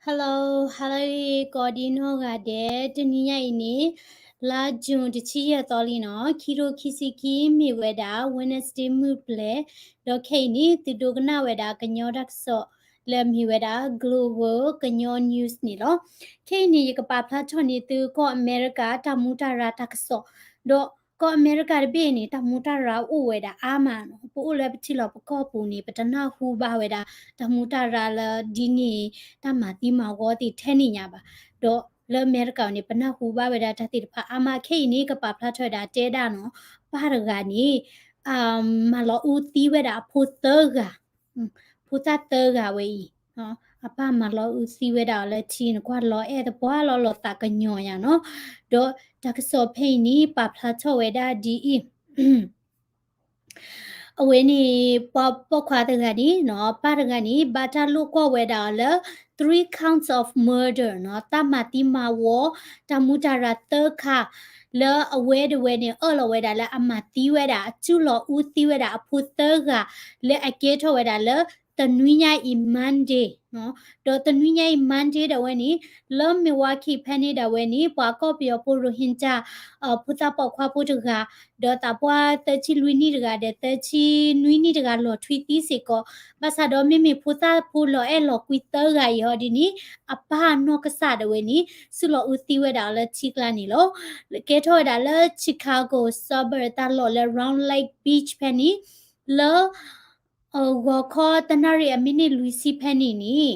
Hello, hello ကိးဒံနီၢ်ဂၤဒဲး, တနံၤညါအံၤန့ၣ် လါ June တဆံယဲၢ်သီလံနီၤ, ခံထိခံဆံခံ မ့ၢ်ဝဲဒၣ် Wednesday မုၢ်ပျဲၤ, ဒီးခဲအံၤန့ၣ် သုဒိကနၣ်ဝဲဒၣ်ကညီတၢ်ကစီၣ်လၢအမ့ၢ်ဝဲဒၣ် Global ကညီ News န့ၣ်လီၤ. ခဲအံၤန့ၣ် ယကပာ်ဖျါထီၣ်န့ၢ်သုကီၢ်အမဲရကၤ တၢ်မူတၢ်ရၤတၢ်ကစီၣ်, ဒီးကီၢ်အမဲရကၤတဘ့ၣ်န့ၣ် တၢ်မူတၢ်ရၤအိၣ်ဝဲဒၣ်အါမးနီၤ, ပအိၣ်လၢပထံလီၤပကီၢ်ပူၤန့ၣ် ပတနၢ်ဟူဘၣ်ဝဲဒၣ် တၢ်မူတၢ်ရၤလၢဒ်န့ၣ် တၢ်မၤသံမၤဝီသ့ၣ်ထဲန့ၣ်ညါဘၣ်, ဒီးလၢအမဲရကၤန့ၣ် ပနၢ်ဟူဘၣ်ဝဲဒၣ်တၢ်သ့ၣ်တဖၣ်အါမး, ခဲအံၤန့ၣ် ကပာ်ဖျါထီၣ်ဝဲဒၣ်တဲဒၣ်နီၤ, ပၢ်တဂၤန့ၣ် မၤလီၤအူသံဝဲဒၣ်အဖိသၢဂၤ, ဖိသၣ်သၢဂၤဝဲအံၤ, အပၢ်မၤလီၤအူသံဝဲဒၣ်အီၤလၢထံ, နကွၢ်လီၤအဲၣ်သပှၢ်လီၤ, လီၤသးကညီၤညါနီၤ, ဒီးတၢ်ကစီၣ်ဖဲအံၤန့ၣ် ပာ်ဖျါထီၣ်ဝဲဒၣ်ဒ်အံၤ အဝဲန့ၣ် ပှၤပိာ်ခွါတဂၤန့ၣ်နီၤ, ပၢ်တဂၤန့ၣ် ဘၣ်တၢ်လိာ်ကွီၢ်ဝဲဒၣ်အီၤလၢ three counts of murder နီၤ, တၢ်မၤသံမၤဝီ တၢ်မူတၢ်ရၤသၢခါ, လၢအဝဲတဝဲန့ၣ် အၢၣ်လီၤဝဲဒၣ်လၢအမၤသံဝဲဒၣ် အစုလီၤအူသံဝဲဒၣ်အဖိသၢဂၤ လၢအကဲထီၣ်ဝဲဒၣ်လၢ တနွံညါအံၤ Monday နီၤ, ဒီးတနွံညါအံၤ Monday ဒၣ်ဝဲန့ၣ် လၢ Milwaukee ဖဲန့ၣ်ဒၣ်ဝဲန့ၣ် ပှၤကီၢ်ပယီၤဖိ Rohingya ဖိသၣ်ပိာ်ခွါဖိတဂၤ, ဒီးသးပှၢ်သၢဆံလွံၢ်နံၣ်တဂၤ ဒီးသၢဆံနွံနံၣ်တဂၤ လီၤထွံသံစ့ၢ်ကီး, ဘၣ်ဆၣ်ဒီးမ့မ့ၢ်ဖိသၣ်ဖိလီၤအဲၣ်လီၤကွံသၢဂၤအံၤဟီဒ်န့ၣ် အပၢ်နီၢ်ကစၢ်ဒၣ်ဝဲန့ၣ် စုလီၤအူသံဝဲဒၣ်အီၤလၢထံကျါန့ၣ်လီၤ. ကဲထီၣ်ဝဲဒၣ်လၢ Chicago suburb တၢ်လီၢ်လၢ Round Lake Beach ဖဲန့ၣ် လၢ ဂီၤခီတနၣ်ရံၣ်အမံးနံးလွံၢ်ဆံဖဲန့ၣ်န့ၣ်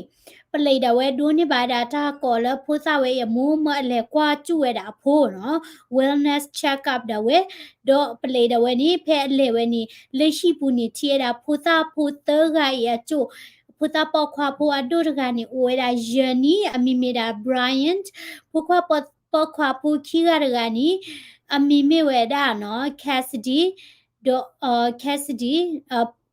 ပလံးဒၣ်ဝဲဒိးန့ၢ်ဘၣ်ဝဲဒၣ်တၢ်ကိးလၢဖိသၣ်ဝဲအံၤအမိၢ် မၢအလဲၤကွၢ်စူၣ်ဝဲဒၣ်အဖိနီၤ, wellness check up ဒၣ်ဝဲ, ဒီးပလံးဒၣ်ဝဲန့ၣ် ဖဲအလဲၤဝဲန့ၣ် လၢဟံၣ်ပူၤန့ၣ် ထံၣ်ဝဲဒၣ်ဖိသၣ်ဖိသၢဂၤအံၤအစိၣ်, ဖိသၣ်ပိာ်ခွါဖိအဒိၣ်တဂၤန့ၣ် အိၣ်ဝဲဒၣ်ယဲၢ်နံၣ် အမံၤမ့ၢ်ဒၣ် Bryant, ဖိခွါပိာ်ခွါဖိခံဂၤတဂၤန့ၣ် အမံၤမ့ၢ်ဝဲဒၣ်နီၤ Cassidy, ဒီး Cassidy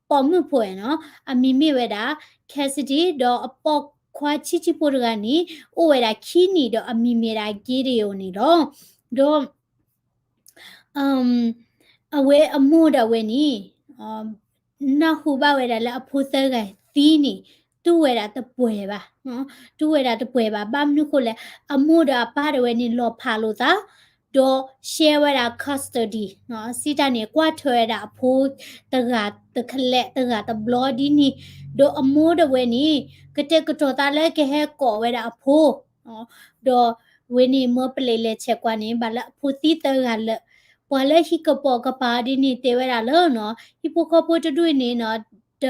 ပိာ်မုၣ်ဖိနီၤ အမံၤမ့ၢ်ဝဲဒၣ် Cassidy, ဒီးအပိာ်ခွါဆံးဆံးဖိတဂၤန့ၣ် အိၣ်ဝဲဒၣ်ခံနံၣ် ဒီးအမံၤမ့ၢ်ဒၣ် Gideon န့ၣ်လီၤ. ဒီး အဝဲအမိၢ်ဒၣ်ဝဲန့ၣ် နၢ်ဟူဘၣ်ဝဲဒၣ်လၢအဖိသၢဂၤသံန့ၣ် တူၢ်ဝဲဒၣ်တပှဲၤဘၣ်, တူၢ်ဝဲဒၣ်တပှဲၤဘၣ်. ဘၣ်မနုၤဃိလဲၣ်, အမိၢ်ဒီးအပၢ်ဒၣ်ဝဲန့ၣ် လီၤဖးလိာ်သး, ဒီး share ဝဲဒၣ် custody စံးတၢ်န့ၣ် ကွၢ်ထွဲဝဲဒၣ်အဖိတဂၤတခလဲး တဂၤတဘျီဒ်န့ၣ်, ဒီးအမိၢ်ဒၣ်ဝဲန့ၣ် ကတဲာ်ကတီၤသးလၢကဟဲကိးဝဲဒၣ်အဖိ ဒီးဝဲန့ၣ် မၢပလံးလဲၤဆဲးကွၢ်န့ၣ် ဘၣ်လၢအဖိသံသၢဂၤလၢာ်, ပှၤလၢဟံၣ်ကပိာ်ကပၤဒ်န့ၣ် တဲဝဲဒၣ်လၢနီၤ, ဟံၣ်ဖိဃီဖိတဒူၣ်န့ၣ်နီၤ, တ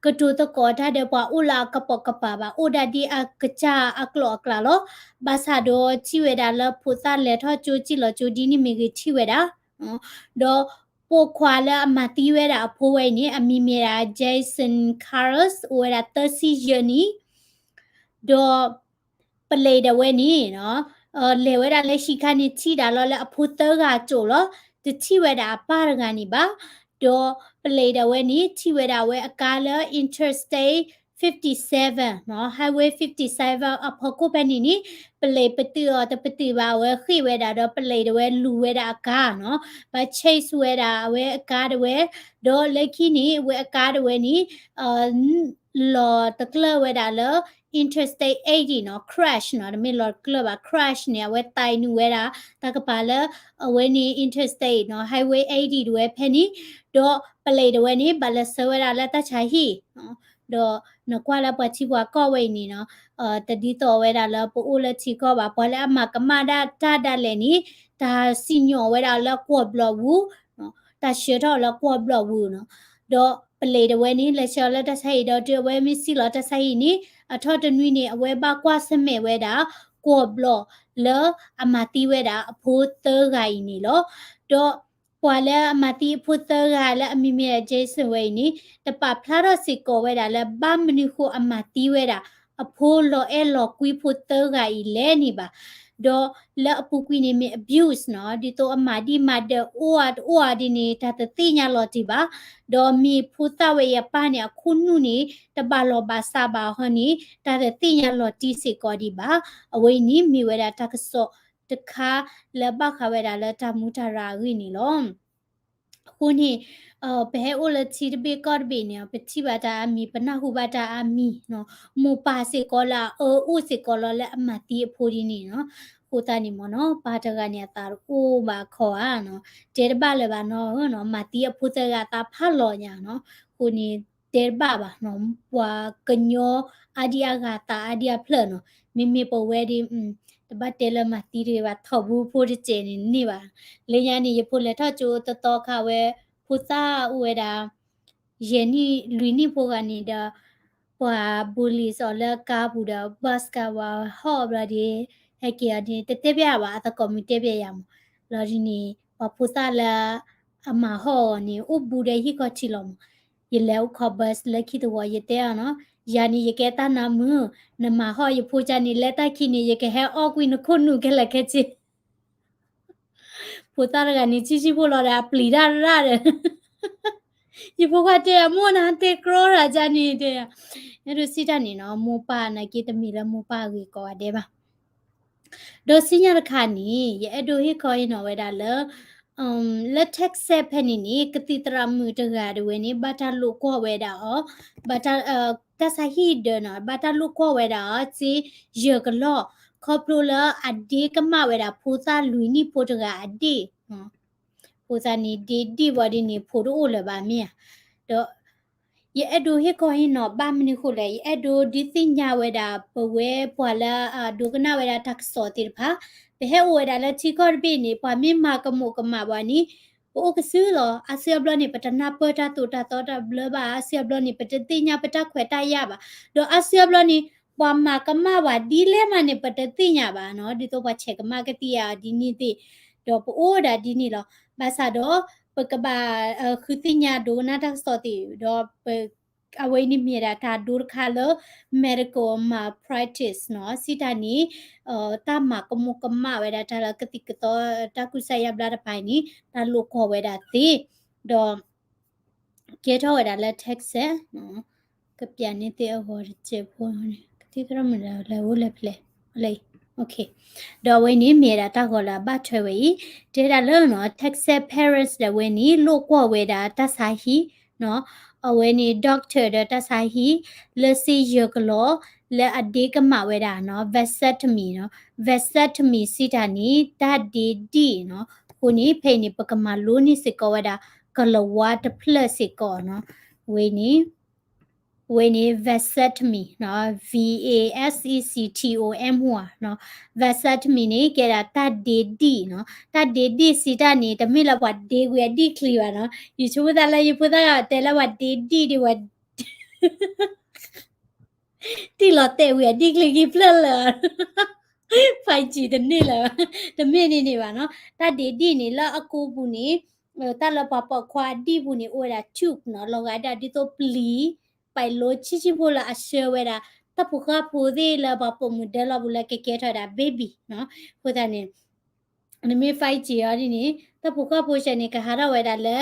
ကတိၤသကိးတၢ်ဒီးပှၤအိၣ်လၢအကပိာ်ကပၤဘၣ်, အိၣ်ဒၣ်ဒ်အကစၢ်အကျိာ်အကျဲလီၤ. ဘၣ်ဆၣ်ဒီးထံၣ်ဝဲဒၣ်လၢဖိသၣ်လဲၤထီၣ်ကၠိ စံၣ်လီၤကၠိဒ်န့ၣ်မ့ၢ်ဂ့ၤ ထံၣ်ဝဲဒၣ်, ဒီးပိာ်ခွါလၢအမၤသံဝဲဒၣ်အဖိဝဲအံၤန့ၣ် အမံၤမ့ၢ်ဒၣ် Jason Karras အိၣ်ဝဲဒၣ်သၢဆံယဲၢ်နံၣ်, ဒီး ပလံးဒၣ်ဝဲန့ၣ် လဲၤဝဲဒၣ်လၢဟံၣ်ခါန့ၣ် ထံၣ်ဒၣ်လီၤလၢအဖိသၢဂၤအစိၣ်လီၤ. တထံၣ်ဝဲဒၣ်အပၢ်တဂၤန့ၣ်ဘၣ်. ဒီးပလံးဒၣ်ဝဲန့ၣ် ထံၣ်ဝဲဒၣ်ဝဲအကါလၢ Interstate fifty seven နီၤ, Highway fifty seven အဖီခိၣ်ဖဲန့ၣ်န့ၣ် ပလံးပတုာ်အီၤတပတုာ်ဘၣ်, အဝဲဃ့ၢ်ဝဲဒၣ်ဒီး ပလံးဒၣ်ဝဲလူၤဝဲဒၣ်အကါနီၤ, ဘၣ် chase ဝဲဒၣ်အဝဲအကါဒၣ်ဝဲ, ဒီးလၢခံန့ၣ် အဝဲအကါဒၣ်ဝဲန့ၣ် လီၤတကျၢၢ်ဝဲဒၣ်လၢ Interstate eighty နီၤ, crash နီၤ, တမ့ၢ်လီၤတကျၢၢ်ဘၣ်, crash န့ၣ် အဝဲသံနုာ်ဝဲဒၣ် တၢ်ကပၤလၢ အဝဲန့ၣ် Interstate နီၤ, Highway eighty ဒၣ်ဝဲဖဲန့ၣ်, ဒီးပလံးဒၣ်ဝဲန့ၣ် ဘၣ်လဲၤဆှၢဝဲဒၣ်လၢတၢ်ဆါဟံၣ်, ဒီးနကွၢ်လၢပှၤထံပှၤကီၢ်ဝဲအံၤန့ၣ်နီၤ, တဒ်သိးဝဲဒၣ်လၢပအိၣ်လၢထံကီၢ်ဘၣ်, ပှၤလၢအမၤကမၣ်ဒၣ်တၢ်ဒၣ်လဲာ်န့ၣ် တၢ်စံၣ်ညီၣ်ဝဲဒၣ်လၢကွီၢ်ဘျီၣ်ပူၤ, တၢ်ဆှၢထီၣ်လၢကွီၢ်ဘျီၣ်ပူၤနီၤ, ဒီးပလံးဒၣ်ဝဲန့ၣ် လဲၤဆှၢလၢတၢ်ဆါဟံၣ်ဒီး တုၤအဝဲမ့ၢ်စံၣ်လီၤတၢ်ဆါဟံၣ်န့ၣ် အထီၣ်တနွံန့ၣ် အဝဲဘၣ်ကွၢ်ဆၢၣ်မဲာ်ဝဲဒၣ် ကွီၢ်ဘျီၣ်လၢအမၤသံဝဲဒၣ်အဖိသၢဂၤအံၤန့ၣ်လီၤ. ဒီးပှၤလၢအမၤသံအဖိသၢဂၤလၢအမံၤမ့ၢ်ဒၣ် Jason ဝဲအံၤန့ၣ် တပာ်ဖျါထီၣ်စ့ၢ်ကီးဝဲဒၣ်လၢ ဘၣ်မနုၤဃိအမၤသံဝဲဒၣ် အဖိလီၤအဲၣ်လီၤကွံဖိသၢဂၤအံၤလဲၣ်န့ၣ်ဘၣ်. ဒီးလၢအပူၤကွံာ်န့ၣ်မ့ၢ် abuse နီၤ, ဒ်သိးအမၤဒံးမၤဒၢးအိၣ်အတအိၣ်အီၤဒ်န့ၣ် တၢ်တသ့ၣ်ညါလီၤတံၢ်ဘၣ်. ဒီးမ့ၢ်ဖိသၣ်ဝဲအံၤအပၢ်န့ၣ် အခိၣ်နူာ်န့ၣ် တဘၣ်လီၢ်ဘၣ်စးဘၣ်ဟီန့ၣ် တၢ်တသ့ၣ်ညါလီၤတံၢ်စ့ၢ်ကီးဒံးဘၣ်. အဝဲအံၤန့ၣ်မ့ၢ်ဝဲဒၣ်တၢ်ကစီၣ်တခါလၢဘၣ်ဃးဝဲဒၣ်လၢတၢ်မူတၢ်ရၤအဂ့ၢ်န့ၣ်လီၤ. အဃိန့ၣ် ပဟဲအိၣ်လၢထံတဘ့ၣ်ကီၢ်တဘ့ၣ်န့ၣ် ပထံၣ်ဘၣ်တၢ်အါမံၤ ပနၢ်ဟူဘၣ်တၢ်အါမံၤနီၤ, မိၢ်ပၢ်စ့ၢ်ကီးလၢအအၢအိၣ်စ့ၢ်ကီးလီၤလၢအမၤသံအဖိဒ်န့ၣ်နီၤ. အဃိသတးန့ၣ်မ့ၢ်နီၤ ပၢ်တဂၤန့ၣ်အသးတအိၣ်ဘၣ်ခီဧါနီၤ, တဲတဘၣ်လၢၤဘၣ်နီၤ, မၤသံအဖိသၢဂၤအသးဖးလီၤညါနီၤ. အဃိန့ၣ် တဲတဘၣ်ဘၣ်နီၤ, ပှၤကညီအါဒံအါဂၤသးအါဒံအါဖျၢၣ်နီၤ, မ့မ့ၢ်ပဝဲဒ် တဘၣ်တဲလၢမၤသံတဂ့ၤဘၣ် ထီၣ်ဘုဖိတစဲးန့ၣ်န့ၢ်ဘၣ်. လၢညါန့ၣ် ယဖိလဲၤထီၣ်ကၠိတသီခါဝဲ ဖိသၣ်အိၣ်ဝဲဒၣ် ယဲၢ်နံၣ်လွံၢ်နံၣ်ဖိဂၤန့ၣ်ဒီး ပှၤ bully အီၤလၢကါပူၤဒီး bus ကါဝဲဟီၣ်ဘျီဒီး ဟဲက့ၤအီၤဒ်န့ၣ် တတဲပျဲဘၣ် အသကိးမုၣ်တဲပျဲယၤမး. လီၤဒ်န့ၣ် ပှၤဖိသၣ်လၢအမၤဟီၣ်အီၤန့ၣ် အိၣ်ဘူးဒီးဟံၣ်ခီၣ်ထံးလီၤမး. ယလဲၤအိၣ်ခိး bus လၢခံတဝီ ယတဲအီၤနီၤ, ယၤန့ၣ် ယကဲတၢ်နါမုၣ်, နမၤဟီၣ်ယဖိကါန့ၣ် လဲၤတၢ်ခံန့ၣ် ယကဟဲအီၣ်ကွံာ်နခိၣ်နူာ်ခဲလၢာ်ခဲဆ့ ဖိသၣ်တဂၤန့ၣ် ဆံးဆံးဖိလီၤဒီး အပျံၤတၢ်ရၣ်ဒီး ယဖိခွါတဲ အမိၢ်နတဲကြီတၢ်ကါန့ၣ်တဲ, အဲၣ်ဒိးစံးတၢ်န့ၣ်နီၤ မိၢ်ပၢ်နာ်က့တမ့ၢ်လၢမိၢ်ပၢ်အဂ့ၤကိးဂၤဒဲးဘၣ်. ဒီးစံညါတခါန့ၣ် ယအဲၣ်ဒိးဟ့ၣ်ခီဟ့ၣ်နီၤဝဲဒၣ်လၢ လၢ Texas ဖဲန့ၣ်န့ၣ် ကသံၣ်သရၣ်မုၣ်တဂၤဒၣ်ဝဲန့ၣ် ဘၣ်တၢ်လိာ်ကွီၢ်ဝဲဒၣ်အီၤ, ဘၣ်တၢ် တၢ်ဆါဟံၣ်ဒၢးနီၤ ဘၣ်တၢ်လိာ်ကွီၢ်ဝဲဒၣ်အီၤ စ့ယဲၢ်ကလီၢ် ခီဖျိလၢအဒ့ကမၣ်ဝဲဒၣ်ဖိသၣ်လွံၢ်နံၣ်ဖိတဂၤအဒ့ၣ် ဖိသၣ်န့ၣ်ဒ့ဒ့ၣ်ဝံၤဒ်န့ၣ် ဖိတအိၣ်လၢၤဘၣ်မ့ၢ်ဧါ. ဒီး ယအဲၣ်ဒိးဟ့ၣ်ခီဟ့ၣ်နီၤဘၣ်မနုၤဃိလဲၣ်, ယအဲၣ်ဒိးဒုးသ့ၣ်ညါဝဲဒၣ် ပဝဲပှၤလၢအဒိကနၣ်ဝဲဒၣ်တၢ်ကစီၣ်သ့ၣ်တဖၣ်, ပဟဲအိၣ်ဝဲဒၣ်လၢထံကီၢ်တဘ့ၣ်န့ၣ် ပှၤမ့ၢ်မၤကမူးကမၣ်ပှၤန့ၣ် ပအိၣ်ကစုလီၤ. အါစုအါဘျီန့ၣ် ပတနၢ်ပၢၢ်တၢ်သိၣ်တၢ်သီတဘျီဘၣ်, အါစုအါဘျီန့ၣ် ပတသ့ၣ်ညါပတၢ်ခွဲးတၢ်ယာ်ဘၣ်. ဒီးအါစုအါဘျီန့ၣ် ပှၤမၤကမၣ်ပှၤဒ်လဲၣ်မးန့ၣ် ပတသ့ၣ်ညါဘၣ်နီၤ, ဒ်သိးပှၤဆဲးကမၣ်ကသံၣ်ယါအီၤဒ်န့ၣ်သ့ၣ်, ဒီးပအိၣ်ဝဲဒၣ်ဒ်န့ၣ်လီၤ. ဘၣ်ဆၣ်ဒီး ပကဘၣ်ဃုသ့ၣ်ညါဒိကနၣ်တၢ်ကစီၣ်သ့ၣ်ဒီး အဝဲအံၤန့ၣ်မ့ၢ်ဒၣ်တၢ်ဒိတခါလၢ medical malpractice နီၤ, စံးတၢ်န့ၣ် တၢ်မၤကမူးကမၣ်ဝဲဒၣ်တၢ်လၢကသံၣ်ကသီတၢ်ကူစါယါဘျါတဖၣ်အံၤန့ၣ် တၢ်လိာ်ကွီၢ်ဝဲဒၣ်သ့, ဒီး ကဲထီၣ်ဝဲဒၣ်လၢ Texas ကပျးန့ၢ်သ့ၣ်အဂီၤတစဲးဖိန့ၣ် ကသံၣ်သရၣ်မုၣ်ဒီးလဲၤအိၣ်လဲၤဖျဲး လၢအံၤ, ဒီးအဝဲန့ၣ်မ့ၢ်ဒၣ်တၢ်ဂီၤလၢအဘၣ်ထွဲဝဲအံၤ, တဲဒၣ်လၢနီၤ Texas parents ဒီးဝဲန့ၣ် လိာ်ကွီၢ်ဝဲဒၣ်တၢ်ဆါဟံၣ်နီၤ, အဝဲန့ၣ် doctor ဒီးတၢ်ဆါဟံၣ် လၢစ့ယဲၢ်ကလီၢ် လၢအဒ့ကမၣ်ဝဲဒၣ်နီၤ vasectomy နီၤ, vasectomy စံးတၢ်န့ၣ် တၢ်ဒ့ဒံၣ်နီၤ, အဃိန့ၣ် ဖဲအံၤန့ၣ် ပကမၤလိန့ၢ်စ့ၢ်ကီးဝဲဒၣ် ကလၤဝါတဖျၢၣ်စ့ၢ်ကီးနီၤ, ဝဲန့ၣ် ဝဲန့ၣ် vasectomy နီၤ, V A S E C T O M Y နီၤ, vasectomy န့ၣ် ကဲဒၣ်တၢ်ဒ့ဒံၣ်နီၤ, တၢ်ဒ့ဒံၣ်စံးတၢ်န့ၣ် တမ့ၢ်လၢပှၤဒ့ကွံာ်အဒံၣ်ချံဘၣ်နီၤ, ယဆိကမိၣ်သးလၢယဖိသၣ်တဲလၢပှၤဒ့ဒံၣ်ဒံးဝဲ တံၢ်လီၤတဲာ်ဝံၤအဒံၣ်ချံခံဖျၢၣ်လၢာ် five G တန့ၢ်လၢၤဘၣ်, တမ့ၢ်ဒ်န့ၣ်ဘၣ်နီၤ, တၢ်ဒ့ဒံၣ်န့ၣ် လၢအကိပူၤန့ၣ် တၢ်လၢပှၤပိာ်ခွါအဒံၣ်ပူၤန့ၣ် အိၣ်ဝဲဒၣ် tube နီၤ, လီၤဂာ်ဒၣ်ဒ်သိးပျံၤ ပာ်လိဆံးဆံးဖိလၢအဆှၢဝဲဒၣ် တၢ်ဖိဃၢ်ဖိသ့ၣ်လၢပှၤပိာ်မုၣ်ဒၢလီၤပူၤလၢကကဲထီၣ်ဝဲဒၣ် baby နီၤ, အဃိသတးန့ၣ် နမ့ၢ် five G အီၤဒ်န့ၣ် တၢ်ဖိဃၢ်ဖိဆဲးန့ၣ် ကဟးထီၣ်ဝဲဒၣ်လၢ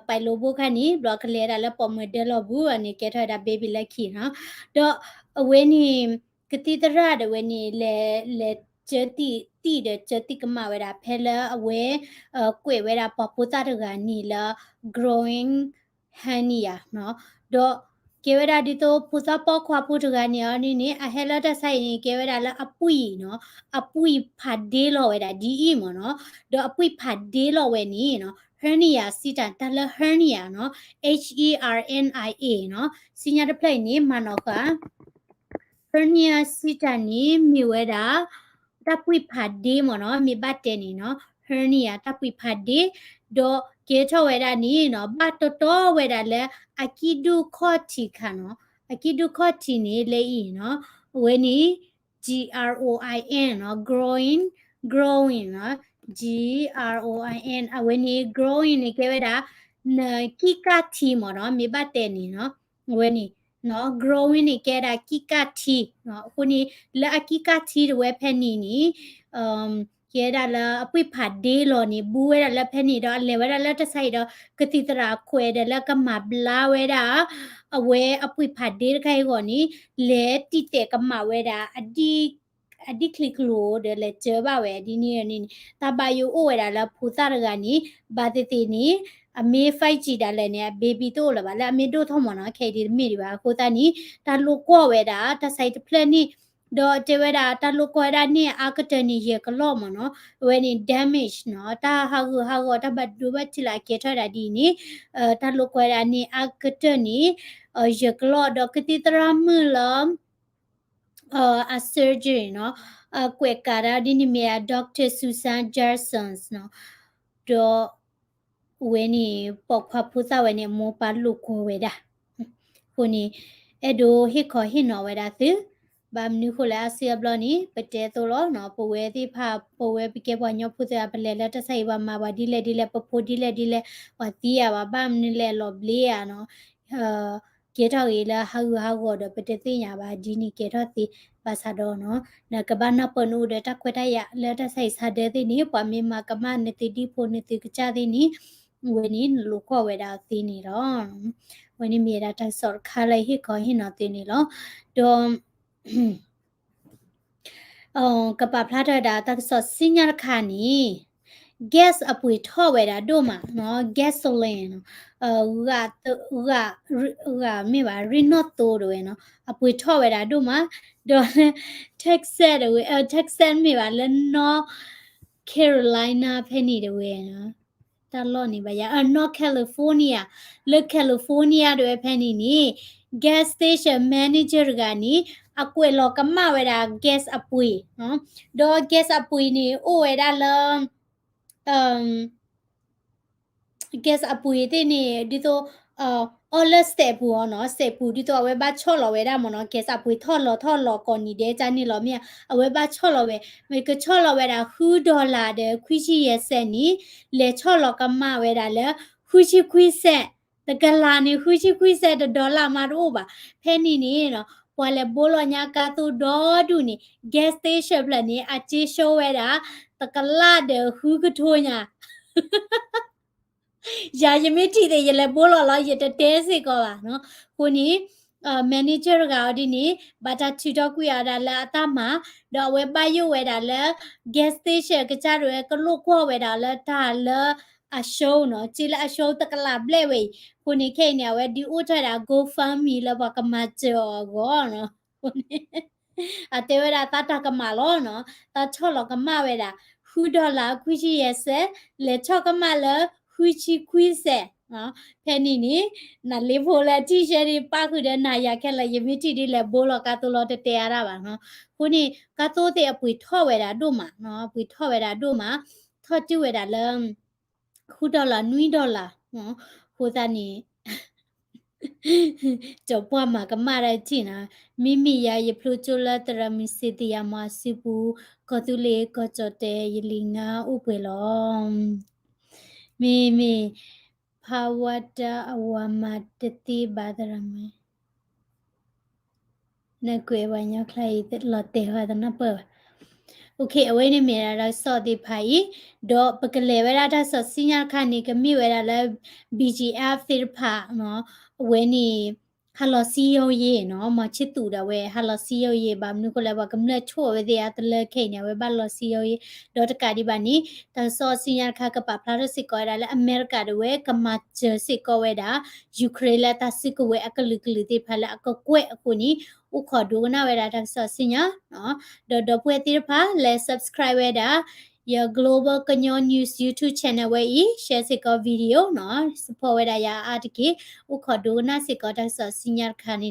ပာ်လိဘိခါန့ၣ် ဘျီကလဲၤဒၣ်လၢပိာ်မုၣ်ဒၢလီၤပူၤန့ၣ် ကဲထီၣ်ဝဲဒၣ် baby လၢခံနီၤ, ဒီးအဝဲန့ၣ် ကသံၣ်သရၣ်ဒီးဝဲန့ၣ် လဲၤ လဲၤကၢသံၣ်တံၢ်ဒီးကၢသံၣ်ကမၣ်ဝဲဒၣ် ဖဲလၢအဝဲ ကွဲးဝဲဒၣ်ပှၤဖိသၣ်တဂၤန့ၣ်လၢ growing hernia နီၤ, ဒီးကဲဝဲဒၣ်ဒ်သိးဖိသၣ်ပိာ်ခွါဖိတဂၤန့ၣ်အီၤန့ၣ်န့ၣ် အဟဲလၢတၢ်ဆါအံၤန့ၣ် ကဲဝဲဒၣ်လၢအပှံၢ်နီၤ, အပှံၢ်ဖးဒ့လီၤဝဲဒၣ်ဒ်အံၤမ့ၢ်နီၤ, ဒီးအပှံၢ်ဖးဒ့လီၤဝဲန့ၣ်နီၤ hernia စံးတၢ် တၢ်လၢ hernia နီၤ, H E R N I A နီၤ, စံညါတဖျၢၣ်အံၤန့ၣ် မၤနီၣ်ဃာ် hernia စံးတၢ်န့ၣ် မ့ၢ်ဝဲဒၣ် တၢ်ပှံၢ်ဖးဒ့မ့ၢ်နီၤ, မ့ၢ်ဘၣ်တဲန့ၣ်နီၤ hernia တၢ်ပှံၢ်ဖးဒ့, ဒီးကဲထီၣ်ဝဲဒၣ်န့ၣ်နီၤ ဘၣ်တီတီဝဲဒၣ်လၢအကံၣ်ဒူၣ်ခီၣ်ထံးခါနီၤ, အကံၣ်ဒူၣ်ခီၣ်ထံးန့ၣ်လၢအံၤနီၤ, အဝဲန့ၣ် G R O I N နီၤ, growing, growing နီၤ, G R O I N အဝဲန့ၣ် growing န့ၣ် ကဲဝဲဒၣ် နကံၣ်ကၣ်ထံမ့ၢ်နီၤ, မ့ၢ်ဘၣ်တဲန့ၣ်နီၤ, အဝဲန့ၣ် growing န့ၣ် ကဲဒၣ်ကံၣ်ကၣ်ထံ, အဃိန့ၣ် လၢအကံၣ်ကၣ်ထံတဝဲဖဲန့ၣ်န့ၣ် ကဲဒၣ်လၢအပှံၢ်ဖးဒ့လီၤန့ၣ် ဘူးဝဲဒၣ်လၢဖဲန့ၣ်ဒီး အလဲၤဝဲဒၣ်လၢတၢ်ဆါအံၤဒီး ကသံၣ်သရၣ်ခွဲးဒီးလၢကမၤဘျါဝဲဒၣ် အဝဲအပှံၢ်ဖးဒ့တခါအံၤအဂီၢ်န့ၣ် လဲၤတံာ်တဲာ်ကမၣ်ဝဲဒၣ် အဒံၣ်ချံကျိၤဒီးလဲၤစၢဘၣ်ဝဲဒ်န့ၣ်န့ၣ် တၢ်ဘၣ်ယိၣ်အိၣ်ဝဲဒၣ်လၢဖိသၣ်တဂၤန့ၣ် ဘၣ်သ့ၣ်သ့ၣ်န့ၣ် အမ့ၢ် five G ဒၣ်လဲာ်န့ၣ် အ baby တအိၣ်လၢၤဘၣ် လၢအမ့ၢ်ဒိၣ်ထီၣ်မ့ၢ်နီၤ ခဲအံၤဒ်တမ့ၢ်ဒံးဘၣ် အဃိသတးန့ၣ် တၢ်လိာ်ကွီၢ်ဝဲဒၣ် တၢ်ဆါအံၤတဖျၢၣ်န့ၣ် ဒီးတဲဝဲဒၣ် တၢ်လိာ်ကွီၢ်ဝဲဒၣ်န့ၣ် အါကတၢၢ်န့ၣ် ယဲၢ်ကလီၢ်မ့ၢ်နီၤ အဝဲန့ၣ် damage နီၤ တၢ်ဟးဂူာ်ဟးဂီၤ တၢ်ဘၣ်ဒိဘၣ်ထံးလၢအကဲထီၣ်ဝဲဒၣ်ဒ်အံၤန့ၣ် တၢ်လိာ်ကွီၢ်ဝဲဒၣ်န့ၣ် အါကတၢၢ်န့ၣ် ယဲၢ်ကလီၢ် ဒီးကသံၣ်သရၣ်မုၣ်လၢ အ surgeon နီၤ အကွဲးကးဒၣ်ဒ်န့ၣ်မ့ၢ်ဒၣ် Doctor Susan Jerson နီၤ ဒီး ဝဲန့ၣ် ပိာ်ခွါဖိသၣ်ဝဲန့ၣ် အမိၢ်ပၢ်လိာ်ကွီၢ်ဝဲဒၣ် အဃိန့ၣ် အဲၣ်ဒိးဟ့ၣ်ခီဟ့ၣ်နီၤဝဲဒၣ်သု ဘၣ်မနုၤဃိလၢအါစုအါဘျီန့ၣ် ပတဲအသိးလီၤနီၤ ပဝဲသ့ၣ်တဖၣ် ပဝဲပကဲပှၤကညီဖိသ့ၣ်တဖၣ် ပလဲၤလၢတၢ်ဆါအံၤ ပှၤမၤပှၤဒ်လဲၣ်ဒ်လဲၣ် ပဖိဒ်လဲၣ်ဒ်လဲၣ် ပှၤသံဧါ ပှၤဘၣ်မနုၤလဲၣ် လီၤဘျ့ဧါနီၤ ကဲထီၣ်ဂ့ၤလၢဟးဂူာ်ဟးဂီၤဒီး ပတသ့ၣ်ညါဘၣ်ဒ်န့ၣ် ကဲထီၣ်သ့ ဘၣ်ဆၣ်ဒီးနီၤ နကဘၣ်နၢ်ပၢၢ်နအိၣ်ဒီးတၢ်ခွဲးတၢ်ယာ်လၢတၢ်ဆါအံၤဆါဒၢသ့ၣ်န့ၣ် ပှၤမ့ၢ်မၤကမၣ်နသုဒံဖိနသုကစၢ်သ့ၣ်န့ၣ် ဝဲန့ၣ်နလိာ်ကွီၢ်ဝဲဒၣ်သ့န့ၣ်လီၤ. ဝဲန့ၣ်မ့ၢ်ဝဲဒၣ်တၢ်ကစီၣ်တခါလၢဟ့ၣ်ခီဟ့ၣ်နီၤသ့န့ၣ်လီၤ. ဒီး ကပာ်ဖျါထီၣ်ဝဲဒၣ်တၢ်ကစီၣ်ဆူညါတခါန့ၣ် gas အပှ့ၤထီၣ်ဝဲဒၣ်ဒိၣ်မးနီၤ gasoline နီၤ ဂၤ ဂၤ ဂၤမ့ၢ်ဘၣ် ရ့ၣ်နီၣ်သိတဝဲနီၤ အပှ့ၤထီၣ်ဝဲဒၣ်ဒိၣ်မး ဒီးလၢ Texas တဝဲ Texas မ့ၢ်ဘၣ် လၢ North Carolina ဖဲန့ၣ်တဝဲ တၢ်လီၢ်န့ၣ်ဘၣ်ယၤ အ North California လၢ California တဝဲဖဲန့ၣ်န့ၣ် gas station manager တဂၤန့ၣ် အကွဲးလီၤကမၣ်ဝဲဒၣ် gas အပှ့ၤ ဒီး gas အပှ့ၤန့ၣ် အိၣ်ဝဲဒၣ်လၢ gas အပှ့ၤသ့ၣ်န့ၣ် ဒ်သိး အီၣ်လၢစဲးပူၤအီၤနီၤ စဲးပူၤ ဒ်သိးအဝဲဘၣ်ဆီၣ်လီၤဝဲဒၣ်မ့ၢ်နီၤ gas အပှ့ၤထီၣ်လီၤထီၣ်လီၤကိးနံၤဒဲးကန့ၣ်လီၤမ့ၢ် အဝဲဘၣ်ဆီၣ်လီၤဝဲ မ့ၢ်ကဆီၣ်လီၤဝဲဒၣ် ဃု dollar ဒီး ခွံဆံယဲၢ်စဲးန့ၣ် လဲၤဆီၣ်လီၤကမၣ်ဝဲဒၣ်လၢ ဃုဆံခွံစဲး တကလးန့ၣ် ဃုဆံခွံစဲး တ dollar မးတအိၣ်ဘၣ် ဖဲန့ၣ်န့ၣ်နီၤ ပှၤလဲၤဘိလီၤညါကါသိဒီဒူၣ်န့ၣ် gas station ဖျၢၣ်န့ၣ် အက့ၤဆှီဝဲဒၣ် တကလးဒီးဃုကထိညါ ယၤယမ့ၢ်ထံၣ်သ့ၣ် ယလဲၤဘိလီၤလီၤ ယတတဲစ့ၢ်ကီးဘၣ်နီၤ အဃိန့ၣ် manager တဂၤအီၤဒ်န့ၣ် ဘၣ်တၢ်ထုးထီၣ်ကွံာ်အီၤဒၣ်လၢအတၢ်မၤ ဒီးအဝဲဘၣ်ယိၣ်ဝဲဒၣ်လၢ gas station ကစၢ်တဝဲ ကလိာ်ကွီၢ်ဝဲဒၣ်လၢတၢ်လၢအ show နီၤ စ့လၢအ show တကလးဘျဲၣ်ဝဲအံၤ အဃိန့ၣ် ခဲအံၤန့ၣ် အဝဲဒုးအိၣ်ထီၣ်ဝဲဒၣ် GoFundMe လၢပှၤကမၤစၢၤအီၤအဂီၢ်နီၤ အဃိန့ၣ် အတဲဝဲဒၣ်သးတၢ်ကမၣ်လီၤနီၤ သးဆီၣ်လီၤကမၣ်ဝဲဒၣ် ဃု dollar ခွံဆံယဲၢ်စဲး လဲၤဆီၣ်ကမၣ်လၢ ဃုဆံခွံစဲး ဖဲန့ၣ်န့ၣ် နလ့ဖိလၢထံၣ်ရှဲဒ် ပၣ်ဃုာ်ဒီးနၤယၤခဲလၢာ် ယမ့ၢ်ထံၣ်ဒ်လဲၤဘိလီၤကါသိလီၤ တတဲအါတၢ်ဘၣ်နီၤ အဃိန့ၣ် ကါသိသ့ၣ်အပှ့ၤထီၣ်ဝဲဒၣ်ဒိၣ်မးနီၤ အပှ့ၤထီၣ်ဝဲဒၣ်ဒိၣ်မး ထီၣ်တုၤဝဲဒၣ်လၢ ဃု dollar နွံ dollar အဃိသတးန့ၣ် ကၠီၤပှၢ်မၤကမၣ်တၢ်ထံၣ်နီၤ မ့မ့ၢ်ယၤ ယဖျိကၠိလၢသရၣ်မုၣ်စ့သယၤမၤအစုပူၤ ကီၢ်သူလ့ၤကီၢ်ကၠီၣ်တဲာ် ယလံၤငါအိၣ်ပှဲၤလီၤ မ့မ့ၢ် ဖးဝါတၢ်အဝၤမၤတသ့ဘၣ်သရၣ်မုၣ် နကွဲးပှၤကညီကျိာ်အံၤ လီၤတဲာ်ဝဲသနၢ်ပၢၢ်ဘၣ် အဝဲန့ၣ်မ့ၢ်ဒၣ်တၢ်ကစီၣ်သ့ၣ်တဖၣ်အံၤ ဒီးပကလဲၤဝဲဒၣ်တၢ်ကစီၣ်ဆူညါတခါန့ၣ် ကမ့ၢ်ဝဲဒၣ်လၢ BGF သ့ၣ်တဖၣ် အဝဲန့ၣ် ဟးလီၤစံယိယ့နီၤ မီၤဆံသူးဒၣ်ဝဲ ဟးလီၤစံယိယ့ ဘၣ်မနုၤဃိလဲၣ် ပှၤကမျၢၢ်ဆိၣ်အဝဲသ့ၣ်အတလၢခဲအံၤန့ၣ် အဝဲဘၣ်လီၤစံယိယ့ ဒီးတကးဒံးဘၣ်န့ၣ် တၢ်ကစီၣ်ဆူညါတခါကပာ်ဖျါထီၣ်စ့ၢ်ကီးဝဲဒၣ်လၢအမဲရကၤဒၣ်ဝဲ ကမၤစၢၤစ့ၢ်ကီးဝဲဒၣ် Ukraine လၢတၢ်စုကဝဲၤအကလုာ်ကလုာ်သ့ၣ်တဖၣ်လၢအကကွဲၢ်အဃိန့ၣ် အိၣ်ခိးဒိကနၣ်ဝဲဒၣ်တၢ်ကစီၣ်ဆူညါ ဒီးဒီပုၢ်ဝဲၢ်သ့ၣ်တဖၣ်လဲၤ subscribe ဝဲဒၣ် ယ Global ကညီ News YouTube channel ဝဲအံၤ share စ့ၢ်ကီး video နီၤ support ဝဲဒၣ်ယၤအါတက့ၢ် အိၣ်ခိးဒိကနၣ်စ့ၢ်ကီးတၢ်ကစီၣ်ဆူညါတခါန့ၣ်